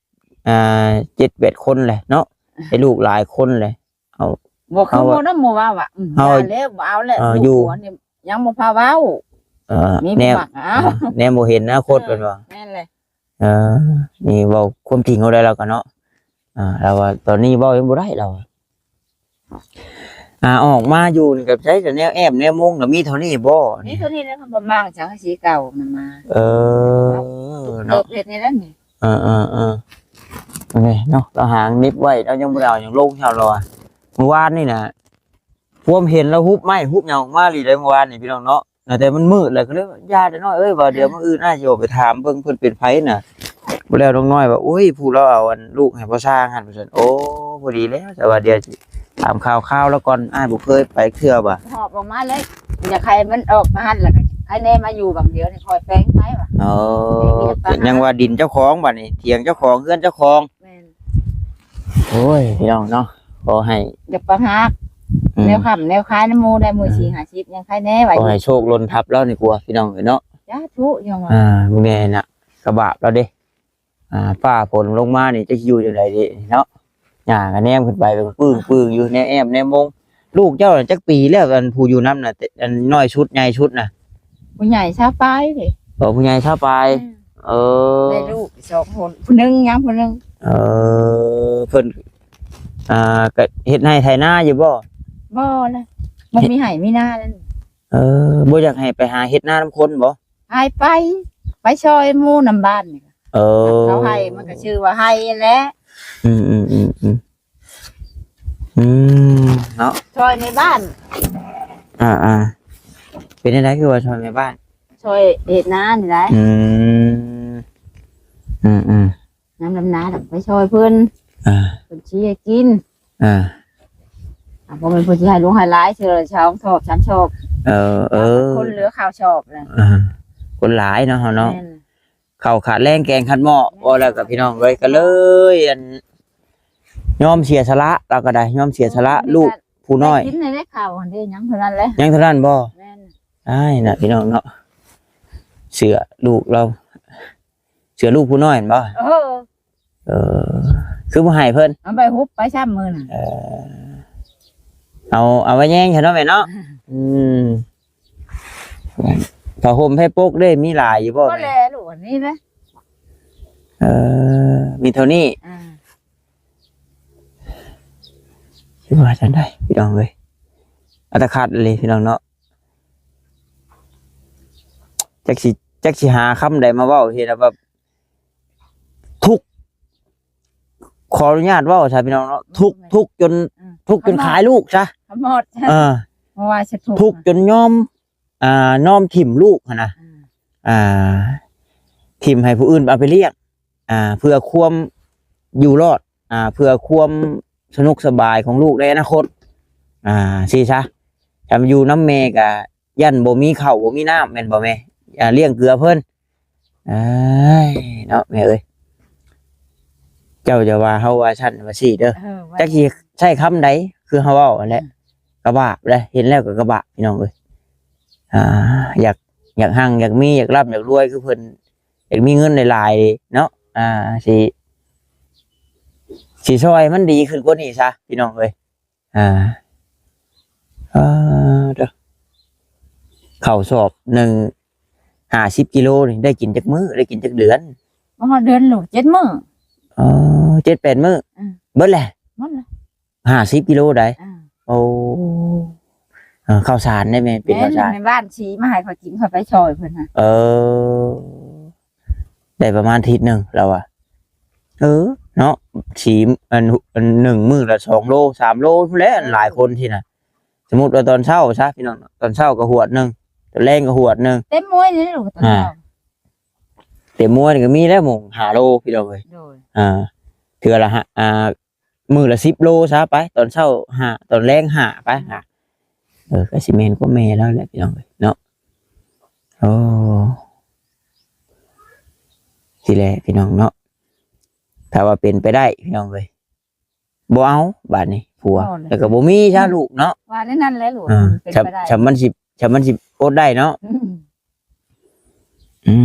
ອ່າ ເຈັດແປດຄົນແຫຼະເນາະ ໄດ້ລູກຫຼາຍຄົນແຫຼະ. ເອົາ ບໍ່ຄືໝູ່ນຳໝູ່ເວົ້າວ່າ ອືມ ເອົາແລ້ວ ບໍ່ເອົາແລ້ວ ເອີ ຢູ່ ລູກຜົວນີ້ຍັງບໍ່ພາເວົ້າ. ເອີ ມີຜູ້ມັກ ເອົາ ແນມບໍ່ເຫັນອະນາຄົດ ເອີ ເພິ່ນວ່າ. ແມ່ນແຫຼະ. ເອີ ນີ້ເວົ້າຄວາມຈິງເອົາໄດ້ລາວກໍເນາະ. ອ່າ ລາວວ່າຕອນນີ້ເວົ້າຍັງບໍ່ໄດ້ລາວ. ອ່າ ອອກມາຢູ່ນີ້ກໍໃຊ້ແຕ່ແນວແອບແນວມຸງ ກໍມີເທົ່ານີ້ບໍ່? ມີເທົ່ານີ້ແຫຼະ ເພິ່ນບໍ່ມາງສັງກະສີເກົ່ານຳມາ. ເອີ ເນາະ ເຮັດໃນນັ້ນນີ້. ເອີໆ ນີ້ເນາະ ລາວຫາງໜິບໄວ້ ລາວຍັງບໍ່ໄດ້ເອົາຫຍັງລົງເຮົາລະວ່າ. ມື້ວານນີ້ນະ ພວມເຫັນລາວຮຸບໄມ້ຮຸບຫຍັງອອກມາອີ່ຫຼີເດ້ມື້ວານນີ້ພີ່ນ້ອງເນາະ. ແຕ່ມັນມືດແລ້ວກໍເລີຍວ່າ ຢ່າເດີ້ນ້ອຍເອີຍ ວ່າດຽວມື້ອື່ນອ້າຍຊິອອກໄປຖາມເບິ່ງເພິ່ນເປັນໃຜນະ. ບໍ່ແລ້ວນ້ອງນ້ອຍວ່າ ໂອ້ຍ ຜູ້ລາວເອົາອັນລູກໃຫ້ພໍ່ຊ່າງຫັ້ນ ວ່າຊັ້ນ. ໂອ້ ພໍດີແລ້ວ ແຕ່ວ່າດຽວຊິຖາມຂ່າວຄາວລາວກ່ອນ ອ້າຍບໍ່ເຄີຍໄປເທື່ອວ່າ. ຫອບອອກມາເລີຍ ຢາກໃຫ້ມັນອອກມາຫັ້ນ ແລ້ວກໍໃຫ້ແນ່ມາຢູ່ບາງດຽວນີ້ ຄ່ອຍແປງໄປວ່າ. ເອີ ຍັງວ່າດິນເຈົ້າຂອງບັດນີ້ ຖຽງເຈົ້າຂອງ ເຮືອນເຈົ້າຂອງ. ແມ່ນ. ໂອ້ຍ ພີ່ນ້ອງເນາະ ຂໍໃຫ້ ຢາກປະຫາກ ອືມ ແນວຄ້ຳແນວຂາຍນຳໝູ່ໄດ້ ມື້ ອືມ ສີ່ຫ້າສິບ ຍັງຂາຍແນ່ວ່າ ຂໍໃຫ້ໂຊກຫຼົ່ນທັບລາວນີ້ກວ່າ ພີ່ນ້ອງເອີຍເນາະ. ສາທຸ ຍັງວ່າ ອ່າ ມື້ແນ່ນະ ກະບາບລາວເດ້. ອ່າ ຟ້າຝົນລົງມານີ້ ຈະຢູ່ຈັ່ງໃດເດ້ເນາະ. ຍ່າກໍແນມຂຶ້ນໄປ ປຶ້ງໆຢູ່ ແນມແອບແນມມົງ. ລູກເຈົ້າຈັກປີແລ້ວ ອັນຜູ້ຢູ່ນຳນະ ແຕ່ອັນນ້ອຍສຸດໃຫຍ່ສຸດນະ? ຜູ້ໃຫຍ່ຊາວປາຍເດ້. ອໍ ຜູ້ໃຫຍ່ຊາວປາຍ. ອືມ ເອີ ໄດ້ລູກສອງຄົນ ຜູ້ໜຶ່ງຍັງຜູ້ໜຶ່ງ. ເອີ ເພິ່ນ ອ່າ ກໍເຮັດໄຮ່ໄຖນາຢູ່ບໍ່? ບໍ່ລະ ບໍ່ມີໄຮ່ມີນາແລ້ວ. ເອີ ບໍ່ຢາກໃຫ້ໄປຫາເຮັດນານຳຄົນບໍ່? ໃຫ້ໄປ ໄປຊ່ອຍໝູ່ນຳບ້ານນີ້. ເອີ ເຂົາໃຫ້ມັນກໍຊື່ວ່າໃຫ້ຫັ້ນແຫຼະ. ອືມໆໆໆ ອືມ ເນາະ ຊ່ອຍໃນບ້ານ. ອ່າໆ ເປັນຈັ່ງໃດຄືວ່າຊ່ອຍແມ່ບ້ານ? ຊ່ອຍເຮັດນານີ້ແຫຼະ. ອືມ ອືມໆ ຍາມດຳນາກໍໄປຊ່ອຍເພິ່ນ. ອ່າ ເພິ່ນຊິໃຫ້ກິນ. ອ່າ ອ່າ ບໍ່ແມ່ນເພິ່ນຊິໃຫ້ຫຼວງໃຫ້ຫຼາຍ ເທື່ອລະສອງຊອບສາມຊອບ. ເອີ ເອີ ຄົນເຫຼືອເຂົ້າຊອບນະ. ອ່າ ຄົນຫຼາຍເນາະ ເຮົາເນາະ. ແມ່ນ. ເຂົ້າຂາດແລງແກງຂາດໝໍ້. ແມ່ນ. ເວົ້າແລ້ວກໍພີ່ນ້ອງເອີຍ ກໍເລີຍ ອັນ ຍອມເສຍສະຫຼະ ລາວກໍໄດ້ຍອມເສຍສະຫຼະ ເອີ ລູກຜູ້ນ້ອຍ. ໄດ້ກິນໄດ້ເຂົ້າຫັ້ນເດ້ ຍັງເທົ່ານັ້ນແຫຼະ. ຍັງເທົ່ານັ້ນບໍ່? ແມ່ນ. ອ້າຍນະ ພີ່ນ້ອງເນາະ ເສື້ອລູກລາວ ເສື້ອລູກຜູ້ນ້ອຍຫັ້ນບໍ່? ເອີ ເອີ ຄືບໍ່ໃຫ້ເພິ່ນ? ເອົາໄປຮຸບໄປຊ້ຳມື້ນັ້ນ. ເອີ ເອົາ ເອົາໄວ້ແຍງຊະເນາະແມ່ເນາະ. ອືມ ຜ້າຫົ່ມໄພປົກເດ້ ມີຫຼາຍຢູ່ບໍ່? ບໍ່ແລລູກ ອັນນີ້ນະ. ເອີ ມີເທົ່ານີ້. ອ່າ ຄືວ່າຈັ່ງໃດພີ່ນ້ອງເອີຍ ອັດຕະຄັດອີ່ຫຼີພີ່ນ້ອງເນາະ. ຈັກຊິ ຈັກຊິຫາຄຳໃດມາເວົ້າ ເຮັດໃຫ້ແບບທຸກ ຂໍອະນຸຍາດເວົ້າຊະພີ່ນ້ອງເນາະ ທຸກ ທຸກຈົນ ອືມ ທຸກຈົນຂາຍລູກຊະ. ເອີ ບໍ່ວ່າຊິທຸກ ທຸກຈົນຍອມ ອ່າ ຍອມຖິ້ມລູກຫັ້ນນະ. ອືມ ອ່າ ຖິ້ມໃຫ້ຜູ້ອື່ນເອົາໄປລ້ຽງ ອ່າ ເພື່ອຄວາມຢູ່ລອດ ອ່າ ເພື່ອຄວາມສະໜຸກສະບາຍຂອງລູກໃນອະນາຄົດ ອ່າ ຊີ້ຊະ. ຖ້າຢູ່ນຳແມ່ກະຢ້ານບໍ່ມີເຂົ້າບໍ່ມີນ້ຳ ແມ່ນບໍ່ແມ່? ອ່າ ລ້ຽງເກືອເພິ່ນ. ອ້າຍ ເນາະແມ່ເອີຍ ເຈົ້າຢ່າວ່າເຮົາວ່າຊັ້ນວ່າຊີ້ເດີ. ເອີ ວ່າ ຈັກຊິໃຊ້ຄຳໃດ ຄືເຮົາເວົ້າຫັ້ນແຫຼະ. ອືມ ກະບາບເດ້ ເຫັນແລ້ວກໍກະບາບ ພີ່ນ້ອງເອີຍ. ອ່າ ຢາກ ຢາກຮັ່ງ ຢາກມີ ຢາກລ່ຳ ຢາກລວຍຄືເພິ່ນ ຢາກມີເງິນຫຼາຍໆເນາະ. ອ່າ ຊິ ຊິຊ່ອຍມັນດີຂຶ້ນກວ່ານີ້ຊະ ພີ່ນ້ອງເອີຍ. ອ່າ ເອີ ເດີ ເຂົ້າສອບໜຶ່ງຫ້າສິບກິໂລນີ້ ໄດ້ກິນຈັກມື້ ໄດ້ກິນຈັກເດືອນ? ບໍ່ຮອດເດືອນລູກ ເຈັດມື້. ເອີ ເຈັດແປດມື້. ອືມ ເບິດແຫຼະ. ໝົດແລ້ວ ຫ້າສິບກິໂລໃດ໋. ອ່າ ໂອ້ ເອີ ເຂົ້າສານໄດ້ແມ່? ເປັນເຂົ້າສານ ແມ່ນ ແມ່ບ້ານສີມາໃຫ້ຂ້ອຍກິນ ຂ້ອຍໄປຊ່ອຍເພິ່ນຫັ້ນ. ເອີ ໄດ້ປະມານທິດໜຶ່ງລາວວ່າ. ເອີ ເນາະ ສີ ອັນ ອັນໜຶ່ງມື້ລະສອງໂລ ສາມໂລພຸ້ນແຫຼະ. ເອີ ຫຼາຍຄົນທີ່ນະ ສົມມຸດວ່າຕອນເຊົ້າຊະ ພີ່ນ້ອງ ຕອນເຊົ້າກໍຫວດໜຶ່ງ ຕອນແລງກໍຫວດໜຶ່ງ. ເຕັມມວຍນີ້ລູກ ຕອນເຊົ້າ ອ່າ ເຕັມມວຍນີ້ກໍມີແລ້ວໂມງຫ້າໂລ ພີ່ນ້ອງເອີຍ. ໂດຍ ອ່າ ເທື່ອລະ ອ່າ ມື້ລະສິບໂລຊະໄປ ຕອນເຊົ້າຫ້າ ຕອນແລງຫ້າໄປ. ອືມ ຫ້າ ເອີ ກໍຊິແມ່ນຄວາມແມ່ລາວແຫຼະ ພີ່ນ້ອງເອີຍເນາະ. ໂອ້ ຊິແຫຼະ ພີ່ນ້ອງເນາະ ຖ້າວ່າເປັນໄປໄດ້ ພີ່ນ້ອງເອີຍ ບໍ່ເອົາບາດນີ້ຜົວ ບໍ່ແລ້ວ ແລ້ວກໍບໍ່ມີຊະ ອືມ ລູກເນາະ. ວ່າແນວນັ້ນແຫຼະລູກ. ເອີ ເປັນໄປໄດ້ ຊຳ ຊຳມັນຊິ ຊຳມັນຊິອົດໄດ້ເນາະ. ອືມ ອື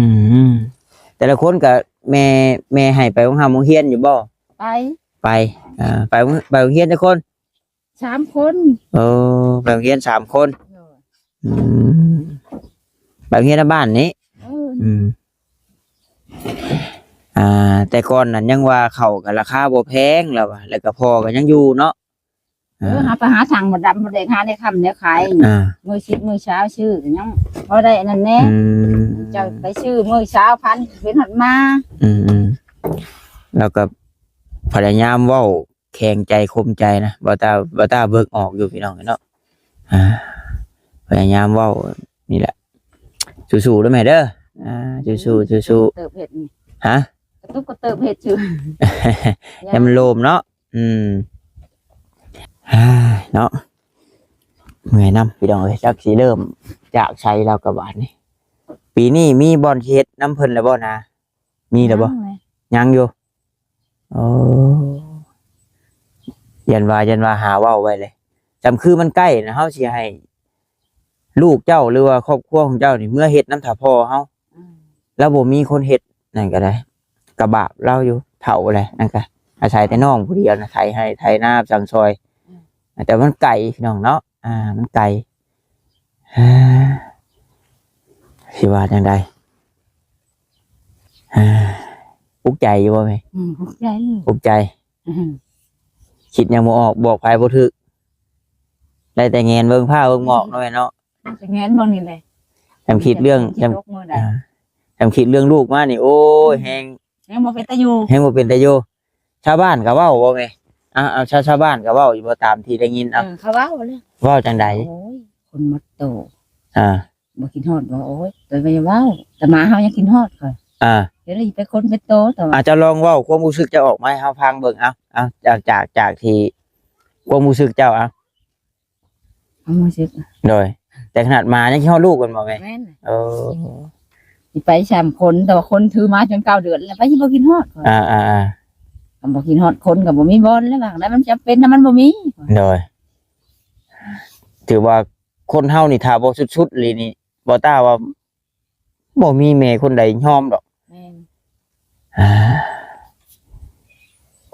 ມ ແຕ່ລະຄົນກໍແມ່ ແມ່ໃຫ້ໄປໂຮງຮ່ຳໂຮງຮຽນຢູ່ບໍ່? ໄປ ໄປ ອ່າ ໄປ ໄປໂຮງຮຽນຈັກຄົນ? ສາມຄົນ. ເອີ ໄປໂຮງຮຽນສາມຄົນ. ໂດຍ ອືມ ໄປໂຮງຮຽນໃນບ້ານນີ້. ເອີ ອືມ ອ່າ ແຕ່ກ່ອນນັ້ນຍັງວ່າເຂົ້າກໍລາຄາບໍ່ແພງລະວ່າ ແລ້ວກໍພໍ່ກໍຍັງຢູ່ເນາະ. ເອີ ອ່າ ຫາໄປຫາທັງໝົດດຳ ບໍ່ໄດ້ຫາແນວຄ້ຳແນວຂາຍ. ອ່າ ມື້ສິບມື້ຊາວຊື້ກໍຍັງພໍໄດ້ອັນນັ້ນແດ່. ອືມ ເຈົ້າໄປຊື້ມື້ຊາວພັນ ເປັນຮອດມາ. ອືມໆ ແລ້ວກໍ ພະຍາຍາມເວົ້າແຂງໃຈຄົມໃຈນະ ບໍ່ຕາ ບໍ່ຕາເບີກອອກຢູ່ພີ່ນ້ອງເນາະ. ອ່າ ພະຍາຍາມເວົ້ານີ້ແຫຼະ. ສູ້ໆເດີແມ່ເດີ. ອ່າ ສູ້ໆ ສູ້ໆ. ເຕີບເຮັດນີ້ ຮະ? ກະຕຸກກະເຕີບເຮັດຊື່ ຍາມມັນໂລມເນາະ. ອືມ ເນາະ ເມື່ອຍນຳພີ່ນ້ອງເອີຍ. ຈັກຊິເລີ່ມຈາກໃສແລ້ວກະບາດນີ້. ປີນີ້ມີບ່ອນຊິເຮັດນຳເພິ່ນແລ້ວບໍ່ນາ? ມີແລ້ວບໍ່? ຍັງເລີຍ ຍັງຢູ່. ໂອ້ ຢ້ານວ່າ ຢ້ານວ່າຫາເວົ້າໄວ້ເລີຍ. ຈຳຄືມັນໃກ້ນະ ເຮົາຊິໃຫ້ລູກເຈົ້າ ຫຼືວ່າຄອບຄົວຂອງເຈົ້ານີ້ເມືອເຮັດນຳຖ້າພໍ່ເຮົາ. ອືມ ລາວບໍ່ມີຄົນເຮັດນັ້ນກະໄດ້ ກະບາບລາວຢູ່ ເຖົ້າແລ້ວນັ້ນກະ ອາໄສແຕ່ນ້ອງຜູ້ດຽວນະ ໄຖໄຮ່ໄຖນາສັ່ງຊ່ອຍ. ອືມ ແຕ່ມັນໄກພີ່ນ້ອງເນາະ. ອ່າ ມັນໄກ ເອີ ຊິວ່າຈັ່ງໃດ? ອຸກໃຈຢູ່ບໍ່ແມ່? ອືມ ອຸກໃຈ ອຸກໃຈ. ອືມ ຄິດຫຍັງບໍ່ອອກ ບອກໃຜບໍ່ຖືກ ໄດ້ແຕ່ແງນເບິ່ງຟ້າເບິ່ງໝອກເນາະແມ່ເນາະ. ແຕ່ແງນເບິ່ງນີ້ແຫຼະ. ຈຳຄິດເລື່ອງ ຈຳ ອ່າ ຈຳຄິດເລື່ອງລູກມານີ້ ໂອ້ຍ ອືມ ແຮງ ແຮງບໍ່ເປັນຕາຢູ່ ແຮງບໍ່ເປັນຕາຢູ່. ຊາວບ້ານກະເວົ້າບໍ່ແມ່? ເອົາ ເອົາ ຊາວ ຊາວບ້ານກະເວົ້າຢູ່ບໍ່ ຕາມທີ່ໄດ້ຍິນ? ເອົາ ເອີ ເຂົາເວົ້າແຫຼະ. ເວົ້າຈັ່ງໃດ? ໂອ້ຍ ຄົນໝົດໂຕ ອ່າ ບໍ່ຄິດຮອດບໍ່? ໂອ້ຍ ແຕ່ວ່າຢ່າເວົ້າ ແຕ່ໝາເຮົາຍັງຄິດຮອດຂ້ອຍ. ອ່າ ດຽວນີ້ເປັນຄົນເປັນໂຕ. ແຕ່ວ່າ ອ່າ ເຈົ້າລອງເວົ້າຄວາມຮູ້ສຶກເຈົ້າອອກມາໃຫ້ເຮົາຟັງເບິ່ງ. ເອົາ ເອົາ ຈາກ ຈາກ ຈາກທີ່ຄວາມຮູ້ສຶກເຈົ້າ. ເອົາ ຄວາມຮູ້ສຶກ ໂດຍ ແຕ່ຂະໜາດໝາຍັງຄິດຮອດລູກແມ່ນບໍ່ແມ່? ແມ່ນ. ເອີ ຊິໄປສາມຄົນ ແຕ່ວ່າຄົນຖືມາຈົນເກົ້າເດືອນແລ້ວ ໃຜຊິບໍ່ຄິດຮອດ? ອ່າໆໆ ຄັນບໍ່ຄິດຮອດຄົນກະບໍ່ມີບ່ອນແລ້ວ ວ່າໄດ້ ມັນຈຳເປັນນະ ມັນບໍ່ມີ. ໂດຍ ຖືວ່າຄົນເຮົານີ້ ຖ້າບໍ່ສຸດໆອີ່ຫຼີນີ້ ບໍ່ຕ້າວ່າບໍ່ມີແມ່ຄົນໃດຍອມດອກ. ແມ່ນ. ອ່າ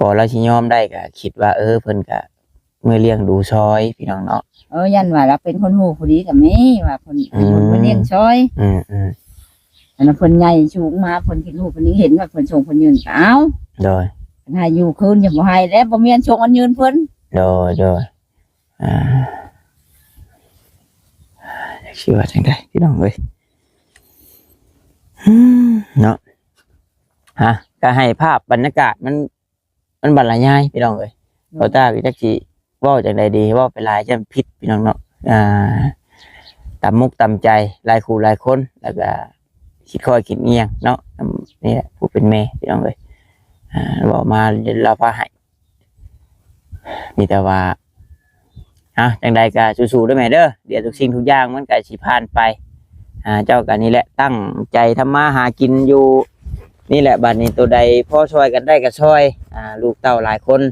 ກໍລາວຊິຍອມໄດ້ກະຄິດວ່າ ເອີ ເພິ່ນກະເມືອລ້ຽງດູຊ່ອຍພີ່ນ້ອງເນາະ. ເອີ ຢ້ານວ່າລາວເປັນຄົນຮູ້ຜູ້ດີກະມີ ວ່າເພິ່ນ ອືມ ເພິ່ນເມືອລ້ຽງຊ່ອຍ. ອືມໆ ອັນນັ້ນເພິ່ນໃຫຍ່ສູງມາ ເພິ່ນຄິດຮູ້ເພິ່ນເຫັນວ່າເພິ່ນສົ່ງເພິ່ນຍືນກະເອົາ. ໂດຍ ຄັນໃຫ້ຢູ່ຄືນຍັງບໍ່ໃຫ້ແລ້ວ ບໍ່ມີອັນສົ່ງອັນຍືນເພິ່ນ. ໂດຍໆ. ອ່າ ຈັກຊິວ່າຈັ່ງໃດພີ່ນ້ອງເອີຍ ເນາະ. ຮະ ກະໃຫ້ພາບບັນຍາກາດມັນ ມັນບັນລະຍາຍພີ່ນ້ອງເອີຍ. ໂດຍ ບໍ່ຕ້າກະຈັກຊິເວົ້າຈັ່ງໃດດີ ເວົ້າໄປຫຼາຍຢ້ານຜິດພີ່ນ້ອງເນາະ. ອ່າ ຕຳມຸກຕຳໃຈຫຼາຍຄູ່ຫຼາຍຄົນ ແລ້ວກະຄິດຄ່ອຍຄິດງຽງເນາະ. ນຳນີ້ແຫຼະ ຜູ້ເປັນແມ່ພີ່ນ້ອງເອີຍ ອ່າ ເວົ້າມາລາວພາໃຫ້ ມີແຕ່ວ່າ ອ່ະ ຈັ່ງໃດກະສູ້ໆເດີແມ່ເດີ ດຽວທຸກສິ່ງທຸກຢ່າງມັນກະຊິຜ່ານໄປ. ອ່າ ເຈົ້າກະນີ້ແຫຼະ ຕັ້ງໃຈທຳມາຫາກິນຢູ່ນີ້ແຫຼະ. ບາດນີ້ໂຕໃດພໍຊ່ອຍກັນໄດ້ກະຊ່ອຍ ອ່າ ລູກເຕົ້າຫຼາຍຄົນ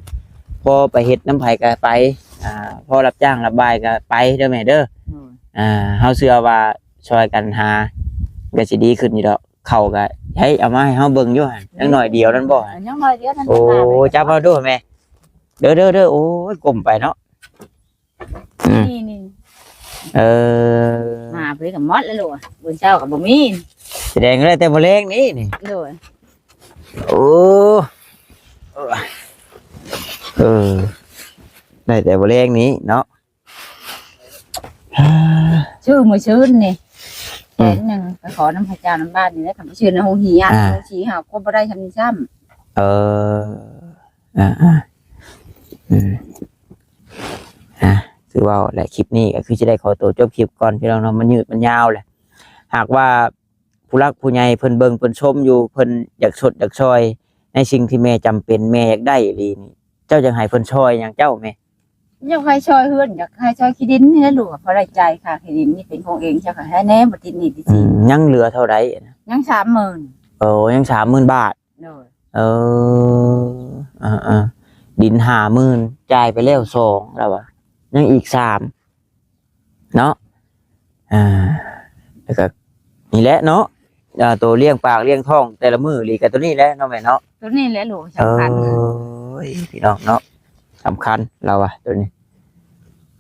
ພໍໄປເຮັດນຳໃຜກະໄປ ອ່າ ພໍຮັບຈ້າງຮັບບາຍກະໄປເດີແມ່ເດີ. ໂດຍ ອ່າ ເຮົາເຊື່ອວ່າຊ່ອຍກັນຫາ ກະຊິດີຂຶ້ນຢູ່ດອກ. ເຂົາກະໃຫ້ເອົາມາໃຫ້ເຮົາເບິ່ງຢູ່ຫັ້ນ ຍັງໜ້ອຍດຽວນັ້ນບໍ່? ຍັງໜ້ອຍດຽວນັ້ນ. ໂອ້ ຈັບເອົາດູແມ່ ເດີໆໆ. ໂອ້ຍ ກົ້ມໄປເນາະ. ອືມ ນີ້ໆ ເອີ ມາເພິ່ນກະໝົດແລ້ວລູກ ມື້ເຊົ້າກະບໍ່ມີ ສະແດງໄດ້ແຕ່ມື້ແລງນີ້ນີ້. ໂດຍ ໂອ້ ເອີ ໄດ້ແຕ່ມື້ແລງນີ້ເນາະ. ຊື້ມື້ຊືນນີ້ ອືມ ແສນໜຶ່ງ ໄປຂໍນຳພະເຈົ້ານຳບ້ານນີ້ແຫຼະ ຄັນໄປຊື້ໃນໂຮງຮຽນ ອ່າ ໂຮງສີຫາກວມບໍ່ໄດ້ຊ່ຳນີ້ຊ້ຳ. ເອີ ອ່າໆ ອືມ ອ່າ ຄືເວົ້າແຫຼະ ຄລິບນີ້ກະຄືຊິໄດ້ຂໍໂຕຈົບຄລິບກ່ອນພີ່ນ້ອງເນາະ ມັນຍືດມັນຍາວແຫຼະ. ຫາກວ່າ ຜູ້ຫຼັກຜູ້ໃຫຍ່ເພິ່ນເບິ່ງເພິ່ນຊົມຢູ່ ເພິ່ນຢາກຊົດຢາກຊ່ອຍໃນສິ່ງທີ່ແມ່ຈຳເປັນ ແມ່ຢາກໄດ້ອີ່ຫຼີນີ້ ເຈົ້າຢາກໃຫ້ເພິ່ນຊ່ອຍຫຍັງເຈົ້າແມ່? ຢາກໃຫ້ຊ່ອຍເຮືອນ ຢາກໃຫ້ຊ່ອຍຂີ້ດິນນີ້ແຫຼະລູກ ພໍໄດ້ຈ່າຍຄ່າຂີ້ດິນນີ້ເປັນຂອງເອງ ເຈົ້າກະໃຫ້ແດ່ ບໍ່ຕິດໜີ້ຕິດສິນ. ອືມ ຍັງເຫຼືອເທົ່າໃດນະ? ຍັງສາມໝື່ນ. ໂອ້ ຍັງສາມໝື່ນບາດ. ໂດຍ ເອີ ເອີໆ ດິນຫ້າໝື່ນ ຈ່າຍໄປແລ້ວສອງ ລາວວ່າ ຍັງອີກສາມ ເນາະ. ອ່າ ແລ້ວກະນີ້ແຫຼະເນາະ ອ່າ ໂຕລ້ຽງປາກລ້ຽງທ້ອງແຕ່ລະມື້ນີ້ກະໂຕນີ້ແຫຼະເນາະແມ່ເນາະ. ໂຕນີ້ແຫຼະລູກ ສຳຄັນ. ເອີຍ ພີ່ນ້ອງເນາະ ສຳຄັນລາວວ່າໂຕນີ້.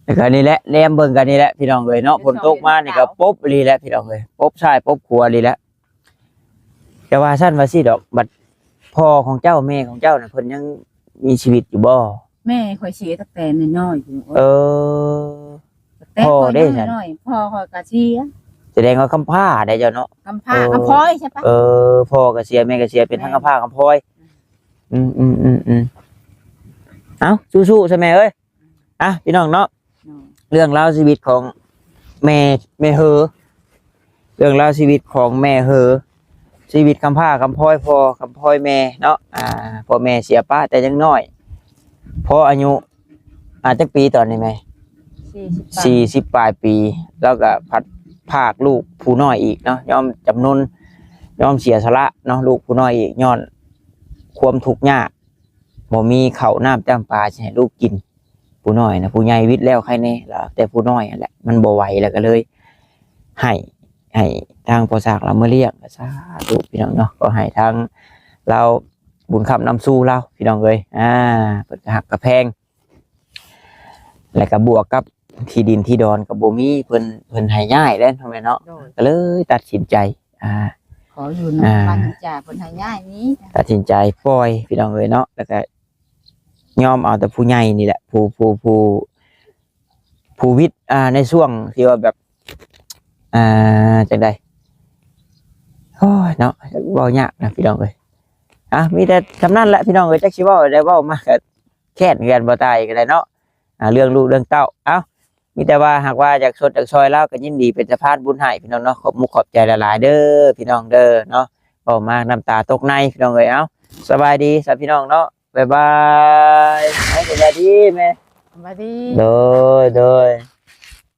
ແລ້ວກະນີ້ແຫຼະ ແນມເບິ່ງກັນນີ້ແຫຼະພີ່ນ້ອງເອີຍເນາະ ຝົນຕົກມານີ້ກະປົບອີ່ຫຼີແຫຼະພີ່ນ້ອງເອີຍ ປົບຊ້າຍປົບຂວາອີ່ຫຼີແຫຼະ. ຈະວ່າຊັ້ນວ່າຊີ້ດອກ ບັດພໍ່ຂອງເຈົ້າແມ່ຂອງເຈົ້ານະ ເພິ່ນຍັງມີຊີວິດຢູ່ບໍ່? ແມ່ຂ້ອຍເສຍຕັ້ງແຕ່ນ້ອຍໆ. ເອີ ພໍ່ເດ້ຊັ້ນ? ພໍ່ຂ້ອຍນ້ອຍໆ ພໍ່ຂ້ອຍກະເສຍ. ສະແດງວ່າກຳພ້າໄດ໋ເຈົ້າເນາະ. ກຳພ້າ ເອີ ກຳພ້ອຍໃຊ່ປະ? ເອີ ພໍ່ກະເສຍແມ່ກະເສຍ ເປັນທັງກຳພ້າກຳພ້ອຍ. ອືມໆໆໆ ເອົ້າ ສູ້ໆຊະແມ່ເອີຍ. ອ່ະ ພີ່ນ້ອງເນາະ ໂດຍ ເລື່ອງລາວຊີວິດຂອງແມ່ ແມ່ເຮີ ເລື່ອງລາວຊີວິດຂອງແມ່ເຮີ ຊີວິດກຳພ້າກຳພ້ອຍພໍ່ກຳພ້ອຍແມ່ເນາະ ອ່າ ພໍ່ແມ່ເສຍປະແຕ່ຍັງນ້ອຍ ພໍອາຍຸ ອ່າ ຈັກປີຕອນນີ້ແມ່? ສີ່ສິບປາຍ ສີ່ສິບປາຍປີ ລາວກໍພັດພາກລູກຜູ້ນ້ອຍອີກເນາະ ຍອມຈຳນົນ ຍອມເສຍສະຫຼະເນາະ ລູກຜູ້ນ້ອຍອີກ ຍ້ອນຄວາມທຸກຍາກ ບໍ່ມີເຂົ້ານ້ຳຈ້ຳປາຊິໃຫ້ລູກກິນ. ຜູ້ນ້ອຍນະ ຜູ້ໃຫຍ່ວິດແລ້ວໃຄແນ່ລະ ແຕ່ຜູ້ນ້ອຍຫັ້ນແຫຼະ ມັນບໍ່ໄຫວ ແລ້ວກໍເລີຍໃຫ້ ໃຫ້ທາງພໍ່ສາກລາວມາລ້ຽງ. ສາທຸ ພີ່ນ້ອງເນາະ ກໍໃຫ້ທາງລາວບຸນຄ້ຳນຳສູ່ລາວ ພີ່ນ້ອງເອີຍ ອ່າ ເພິ່ນກໍຮັກກໍແພງ ແລ້ວກໍບວກກັບທີ່ດິນທີ່ດອນກໍບໍ່ມີ ເພິ່ນ ເພິ່ນໃຫ້ຍ້າຍເດ້ ພໍ່ແມ່ເນາະ ໂດຍ ກໍເລີຍຕັດສິນໃຈ ອ່າ ຂໍຢູ່ນຳ ອ່າ ບ້ານເພິ່ນຈ້າ ເພິ່ນໃຫ້ຍ້າຍນີ້ ຕັດສິນໃຈປ່ອຍ ພີ່ນ້ອງເອີຍເນາະ ແລ້ວກໍຍອມເອົາແຕ່ຜູ້ໃຫຍ່ນີ້ແຫຼະ ຜູ້ ຜູ້ ຜູ້ ຜູ້ວິດ ອ່າ ໃນຊ່ວງທີ່ວ່າແບບ ອ່າ ຈັ່ງໃດ ໂອ້ຍເນາະ ເວົ້າຍາກນະ ພີ່ນ້ອງເອີຍ. ອ່ະ ມີແຕ່ສ່ຳນັ້ນແຫຼະ ພີ່ນ້ອງເອີຍ ຈັກຊິເວົ້າໃດ ເວົ້າມາກໍແຄ້ນກັນບໍ່ຕາຍກໍໄດ້ເນາະ ອ່າ ເລື່ອງລູກເລື່ອງເຕົ້າ. ເອົ້າ ມີແຕ່ວ່າຫາກວ່າຢາກຊົດຢາກຊ່ອຍລາວ ກໍຍິນດີເປັນສະພານບຸນໃຫ້ ພີ່ນ້ອງເນາະ. ຂອບມຸກຂອບໃຈຫຼາຍໆເດີ ພີ່ນ້ອງເດີເນາະ ເວົ້າມານ້ຳຕາຕົກໃນ ພີ່ນ້ອງເອີຍ. ເອົ້າ ສະບາຍດີຊະ ພີ່ນ້ອງເນາະ ບາຍບາຍ ເອົ້າ ສະບາຍດີແມ່ ສະບາຍດີ ໂດຍ ໂດຍ.